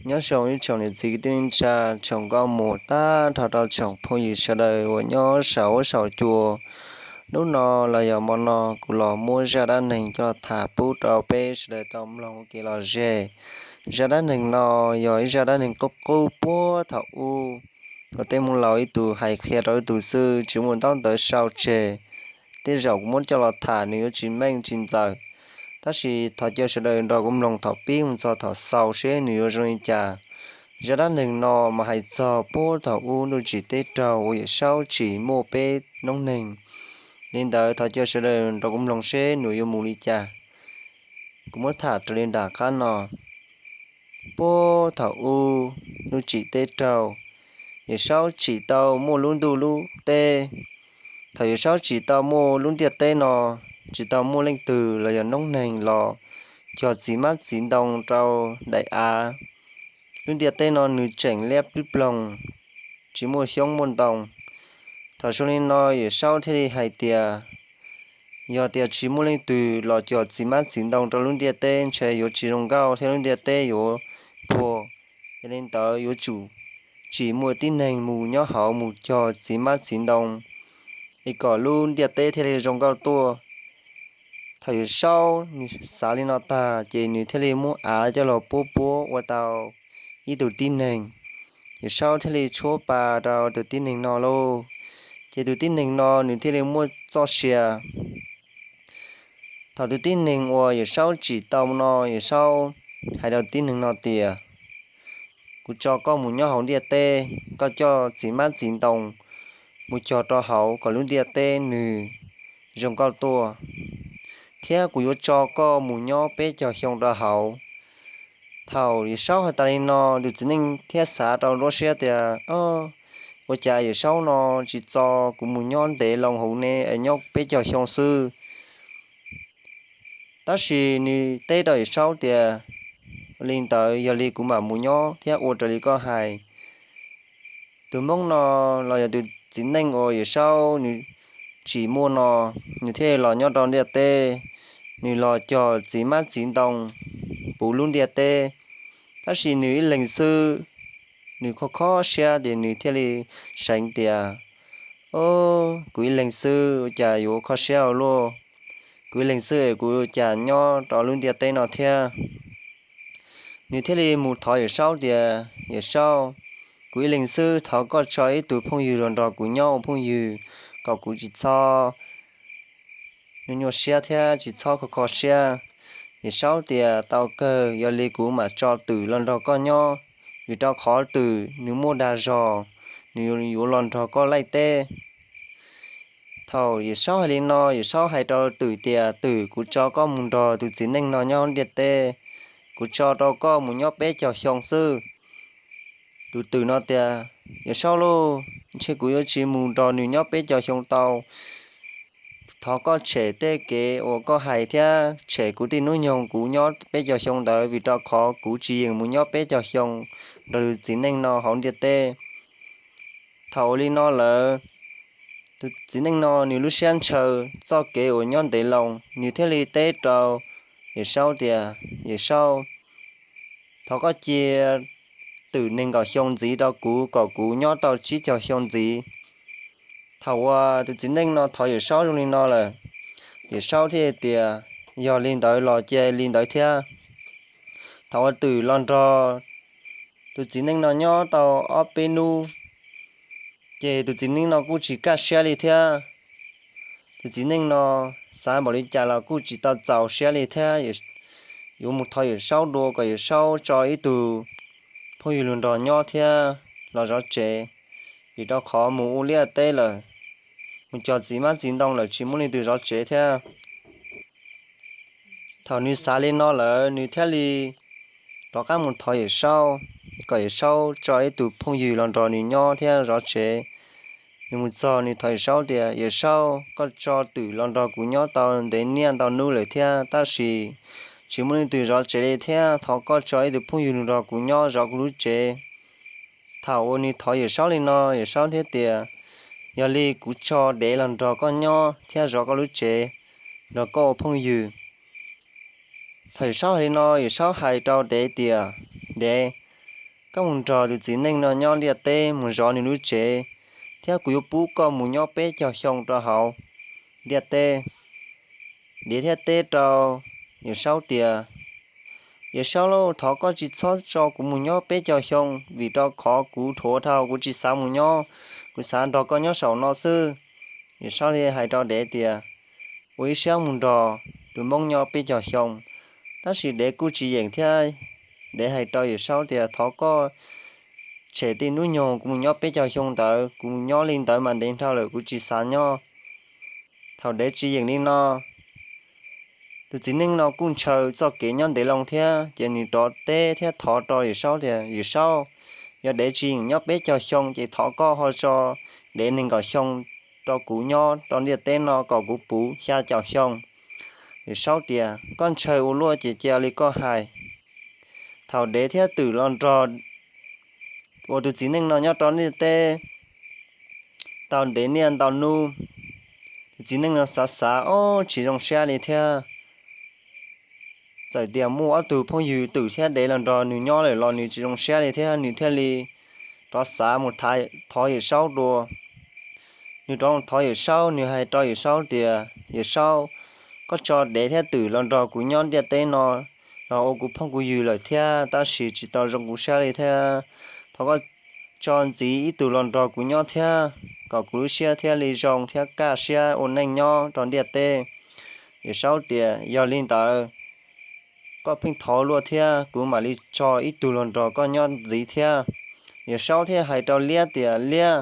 Nyob zoo ib tsoom niam txiv kwv tij neej tsa, tsoom nkauj muam tag nrho rau tsoom phooj ywg sawv daws uas nyob saum huab saum cua. Hnub no los yog hmo no kuv los muab zaj dab neeg coj los tham pub rau peb sawv daws tau mloog ua kev lom zem. Zaj dab neeg no yog ib zaj dab neeg qub qub puag thaum ub uas tej moo laus ib tug hais qhia rau ib tug xwb, tsis muaj ntaub ntawv sau tseg. Tej zaum kuv muab coj los tham nws yuav tsis meej tsis ntxaws, tab sis thov caw sawv daws nrog kuv mloog thaum pib mus txog thaum xaus seb nws yuav zoo li cas. Zaj dab neeg no mas hais txog puag thaum ub ntuj tsim teb raug uas Yawm Saub tsim muaj peb noob neeg. Li ntawd thov caw sawv daws nrog kuv mloog seb nws yuav mus li cas. Kuv muab tham raws li nram qab no. Puag thaum ub ntuj tsim teb raug, Yawm Saub tsim tau muaj lub ntuj lub teb. Thaum Yawm Saub tsim tau muaj lub ntiaj teb no, tsis tau muaj leej twg los yog noob neeg los cog txiv hmab txiv ntoo rau daim av. Lub ntiaj teb no nws tseem liab plig ploog, tsis muaj xyoob muaj ntoo. Thaum zoo li no Yawm Saub thiaj li hais tias, yog tias tsis muaj leej twg los cog txiv hmab txiv ntoo rau lub ntiaj teb ntshe yuav tsis zoo nkauj thiab lub ntiaj teb yuav puag. Yog li ntawd yuav tsum tsim muaj tib neeg mus nyob hauv mus cog txiv hmab txiv ntoo, es kom lub ntiaj teb thiaj li zoo nkauj tuaj. Thaum Yawm Saub nws xav li no tag ces nws thiaj li muab av coj los puab puab ua tau ib tug tib neeg. Yawm Saub thiaj li tshuab pa rau tus tib neeg no lauj. Ces tus tib neeg no nws thiaj li muaj txoj sia. Thaum tus tib neeg uas Yawm Saub tsim tau no, Yawm Saub hais rau tib neeg no tias, kuv tso koj mus nyob hauv ntiaj teb, koj coj txiv hmab txiv ntoo mus cog rau hauv kom lub ntiaj teb nws zoo nkauj tuaj, thiab kuv yuav tso koj mus nyob peb caug xyoo rau hauv. Thaum Yawm Saub hais tas li no, tus txiv neej thiaj xav rau nruab siab tias, ua cas Yawm Saub no tsis tso kuv mus nyob ntev loo hauv ne, es nyob peb caug xyoo xwb. Tab sis nws teb rau Yawm Saub tias, li ntawd yog li kuv mam mus nyob thiab ua raws li koj hais. Tus hmoob no los yog tus txiv neej uas Yawm Saub nws tsim muaj no, nws thiaj los nyob rau ntiaj teb, nws los cog txiv hmab txiv ntoo puv lub ntiaj teb. Tab sis nws ib leeg xwb, nws kho kho siab ces nws thiaj li seev tias, o, kuv ib leeg xwb ua cas yuav kho siab ua luaj, kuv ib leeg xwb es kuv ua cas nyob rau lub ntiaj teb no thiab. Nws thiaj li mus thov Yawm Saub tias, Yawm Saub, kuv ib leeg xwb, thov koj tso ib tug phooj ywg los nrog kuv nyob ua phooj ywg kom kuv tsis txhob nyuaj nyuaj siab thiab tsis txhob kho kho siab. Yawm Saub tias, tau kawg, yog li kuv mam tso twm los nrog koj nyob, vim rau qhov twm nws muaj dag zog, nws yuav los nrog koj laij teb. Thaum Yawm Saub hais li no, Yawm Saub hais rau twm tias, twm, kuv tso koj mus nrog tus txiv neej no nyob ntiaj teb, kuv tso rau koj mus nyob peb caug xyoo xwb. Tus twm no tias, Yawm Saub lauj, ntshe kuv yuav tsis mus nrog nws nyob peb caug xyoo tau. Thov koj tshem tej kev uas koj hais thiab tshem kuv tej hnub nyoog kuv nyob peb caug xyoo ntawd, vim rau qhov kuv tsis yeem mus nyob peb caug xyoo nrog tus txiv neej no hauv ntiaj teb. Thaum ua li no lawm, tus txiv neej no nws lub siab ntshaw txoj kev uas nyob ntev loo, nws thiaj li teb rau Yawm Saub tias, Yawm Saub, thov koj cia twm nees nkaum xyoo ntxiv rau kuv kom kuv nyob tau tsib caug xyoo ntxiv. Thaum uas tus txiv neej no thov Yawm Saub zoo li no lawm, Yawm Saub thiaj tias, yog li ntawd los cia li ntawd thiab. Thaum uas twm los nrog tus txiv neej no nyob tau ob peb hnub, ces tus txiv neej no kuj tsis kaj siab li thiab. Tus txiv neej no xav npaum li cas los kuj tsis tau txaus siab li thiab. Yuav mus thov Yawm Saub dua kom Yawm Saub tso ib tug phooj ywg los nrog nyob thiab los zov tsev, vim rau qhov mus ua liaj teb lawm, mus cog txiv hmab txiv ntoo lawm tsis muaj leej twg zov tsev thiab. Thaum nws xav li no lawm, nws thiaj li rov qab mus thov Yawm Saub kom Yawm Saub tso ib tug phooj ywg los nrog nws nyob thiab zov tsev. Nws mus txog nws thov Yawm Saub tias, Yawm Saub, koj tso twm los nrog kuv nyob tau ntev niaj ntau hnub lawm thiab, tab sis tsis muaj leej twg zov tsev li thiab, thov koj tso ib tug phooj ywg los nrog kuv nyob zov kuv lub tsev. Thaum uas nws thov Yawm Saub li no, Yawm Saub thiaj tias, yog li kuv tso dev los nrog koj nyob thiab zov koj lub tsev, nrog koj ua phooj ywg. Thaum Yawm Saub hais li no, Yawm Saub hais rau dev tias, dev, koj mus nrog tus txiv neej no nyob ntiaj teb mus zov nws lub tsev, thiab kuv yuav pub koj mus nyob peb caug xyoo rau hauv ntiaj teb. Dev thiaj teb rau Yawm Saub tias, Yawm Saub lauj, thov koj tsis txhob tso kuv mus nyob peb caug xyoo, vim rau qhov kuv dhuav dhau, kuv tsis xav mus nyob, kuv xav nrog koj nyob saum no xwb. Yawm Saub thiaj hais rau dev tias, Ua ib siab mus nrog tus Hmoob nyob peb caug xyoo. Tab sis dev kuj tsis yeem thiab. Dev hais rau Yawm Saub tias, Thov koj tshem tej hnub nyoog kuv mus nyob peb caug xyoo ntawd, kuv mus nyob li ntawd mas ntev dhau lawm, kuv tsis xav nyob. Thaum dev tsis yeem li no, tus txiv neej no kuj ntshaw txoj kev nyob ntev loo thiab, ces nws rov teb thiab thov rau Yawm Saub tias, Yawm Saub, yog dev tsis yeem nyob peb caug xyoo ces thov koj ho tso dev nees nkaum xyoo rau kuv nyob rau ntiaj teb no kom kuv puv xya caum xyoo. Yawm Saub tias, Koj ntshaw ua luaj ces cia li koj hais. Thaum dev thiab twm los nrog uas tus txiv neej no nyob rau ntiaj teb tau ntev niaj ntau hnub, tus txiv neej no xav xav, Ob, tsis zoo siab li thiab. Txawm tias muaj ob tug phooj ywg twm thiab dev los nrog nws nyob lawm los nws tsis zoo siab li thiab, nws thiaj li rov xav mus thov Yawm Saub dua. Nws rov thov Yawm Saub, nws hais rau Yawm Saub tias, Yawm Saub, koj tso dev thiab twm los nrog kuv nyob ntiaj teb no los ua kuv phooj kuv ywg lawm thiab, tab sis tsis tau zoo kuv siab li thiab. Thov koj tso ntxiv ib tug los nrog kuv nyob thiab, kom kuv lub siab thiaj li zoo thiab kaj siab ua neej nyob rau ntiaj teb. Yawm Saub tias, Yog li ntawd, koj pheej thov luaj thiab, kuv mam li tso ib tug los nrog koj nyob ntxiv thiab. Yawm Saub thiaj hais rau liab tias, Liab,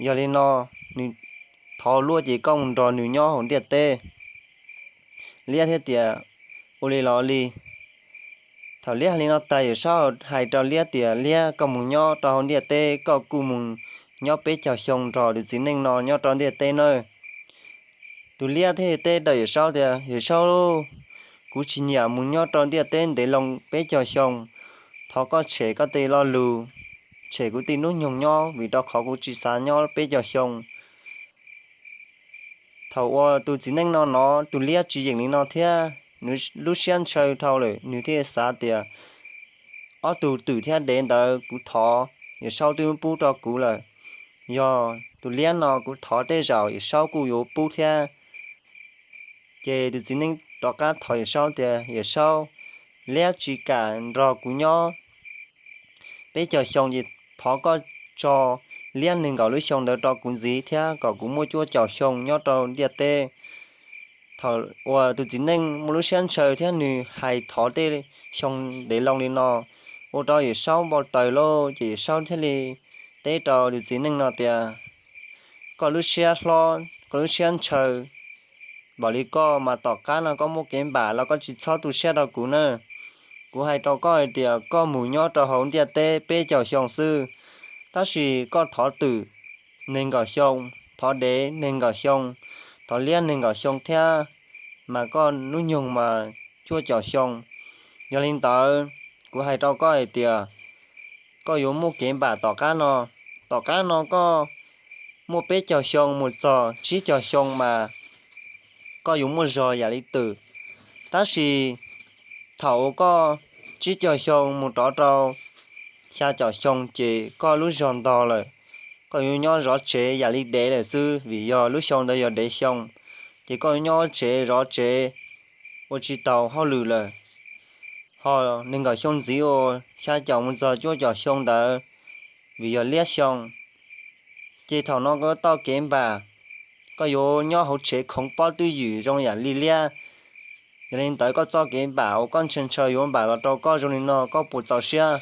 yog li no, nws thov luaj ces koj mus nrog nws nyob hauv ntiaj teb. Liab thiaj tias, Ua li los li. Thaum liab hais li no tas, Yawm Saub hais rau liab tias, Liab, koj mus nyob rau hauv ntiaj teb, koj kuj mus nyob peb caug xyoo nrog tus txiv neej no nyob rau ntiaj teb nawb. Tus liab thiaj teb rau Yawm Saub tias, Yawm Saub, kuv tsis nyiam mus nyob rau ntiaj teb ntev loo peb caug xyoo. Thov koj tshem koj tej lo lus, tshem kuv tej hnub nyoog nyob, vim rau qhov kuv tsis xav nyob peb caug xyoo. Thaum uas tus txiv neej no hnov tus liab tsis yeem li no thiab, nws lub siab ntshaw dhau lawm, nws thiaj xav tias, Ob tug twm thiab dev ntawd kuv thov, Yawm Saub twb pub rau kuv lawm. Yog tus liab no kuv thov tej zaum Yawm Saub kuj yuav pub thiab. Ces tus txiv neej rov qab thov Yawm Saub tias, Yawm Saub, liab tsis kam nrog kuv nyob peb caug xyoo, ces thov koj tso liab nees nkaum lub xyoo ntawd rau kuv ntxiv thiab kom kuv muaj cuaj caum xyoo nyob rau ntiaj teb. Thaum uas tus txiv neej muaj lub siab ntshaw thiab nws hais thov tej xyoo ntev loo li no, ua rau Yawm Saub npau taws lauj, ces Yawm Saub thiaj li teb rau tus txiv neej no tias, Koj lub siab hlob, koj lub siab ntshaw npaum li koj mas tom qab no koj muaj kev npam los koj tsis txhob tu siab rau kuv na. Kuv hais rau koj hais tias koj mus nyob rau hauv ntiaj teb peb caug xyoo xwb, tab sis koj thov twm nees nkaum xyoo, thov dev nees nkaum xyoo, thov liab nees nkaum xyoo thiab, mas koj hnub nyoog mas cuaj caum xyoo. Yog li ntawd, kuv hais rau koj hais tias koj yuav muaj kev npam tom qab no. Tom qab no koj muaj peb caug xyoo mus txog tsib caug xyoo mas koj yuav muaj zog yam li twm. Tab sis thaum uas koj tsib caug xyoo mus rov rau xya caum xyoo ces koj lub zog ntog lawm, koj yuav nyob zov tsev yam li dev lawm xwb, vim yog lub xyoo ntawd yog dev xyoo, ces koj yuav nyob tsev zov tsev ua tsis taus hauj lwm lawm. Ho nees nkaum xyoo ntxiv uas xya caum mus txog cuaj caum xyoo ntawd, vim yog liab xyoo, ces thaum no koj yuav tau kev npam, koj yuav nyob hauv tsev khoov pob twj ywm zoo yam li liab. Yog li ntawd koj txoj kev npam uas koj ntshaw ntshaw yuav npam los rau koj zoo li no, koj puas txaus siab?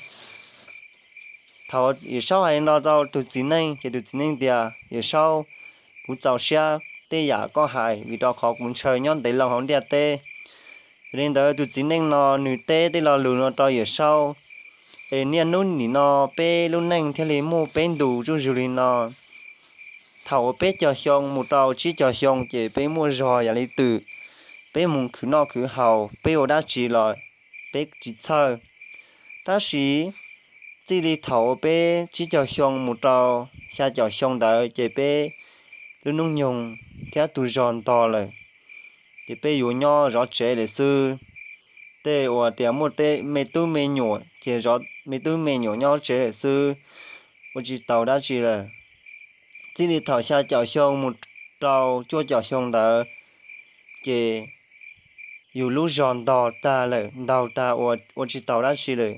Thaum Yawm Saub hais li no rau tus txiv neej ces tus txiv neej tias, Yawm Saub, kuv txaus siab tej yam koj hais vim rau qhov kuv ntshaw nyob ntev loo hauv ntiaj teb. Yog li ntawd tus txiv neej no nws teb tej lo lus no rau Yawm Saub, es niaj hnub nim no peb lub neej thiaj li muaj peb ntus zuj zus li no. Thaum uas peb caug xyoo mus rau tsib caug xyoo ces peb muaj zog yam li twm, peb mus khwv noj khwv haus, peb ua dab tsi los peb tsis txhawj. Tab sis txij li thaum uas peb tsib caug xyoo mus rau xya caum xyoo ntawd ces peb lub hnub nyoog thiab tus zog ntog lawm, ces peb yuav nyob zov tsev lawm xwb. Tej uas tias muaj tej me tub me nyuam khiav zov me tub me nyuam nyob tsev lawm xwb, ua tsis tau dab tsi lawm. Txij li thaum xya caum xyoo mus rau cuaj caum xyoo ntawd, ces yus lub zog ntog tag lawm, ntaug tag ua tsis tau dab tsi lawm,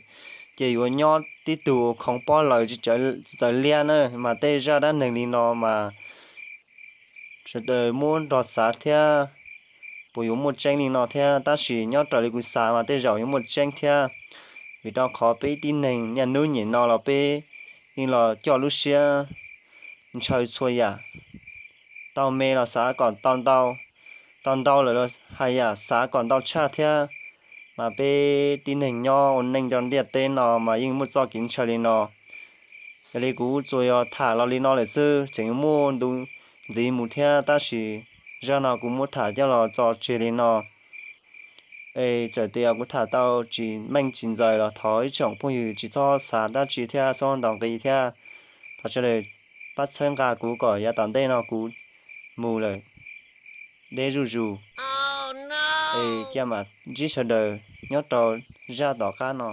ces yuav nyob tib tug ua khoov pob lawm tsis txawj liab na, mas tej zaj dab neeg li no mas sawv daws muab nrog xav thiab, puas yuav muaj tseeb li no thiab, tab sis nyob raws li kuv xav mas tej zaum yuav muaj tseeb thiab, vim rau qhov peb tib neeg niaj hnub nim no los peb yeej los coj lub siab ntshaw txhua yam, tau me los xav kom tau ntau, tau ntau lawm los haj yam xav kom ntau tshaj thiab. Mas peb tib neeg nyob ua neej nyob ntiaj teb no mas yeej muaj txoj kev ntshaw li no. Yog li kuv tsuas yog tham los li no lawm xwb, tseem muaj ntu ntxiv mus thiab, tab sis zaj no kuv muab tham coj los tso tseg li no. Es txawm tias kuv tham tau tsis meej tsis ntxaws los thov ib tsoom phooj ywg tsis txhob xav dab tsi thiab txhob ntaus nqi thiab. Thov sawv daws pab txhawb nqa kuv kom yav tom ntej no kuv mus lawm deb zuj zus. Es cia mam ntsib sawv daws nyob rau zaj tom qab no.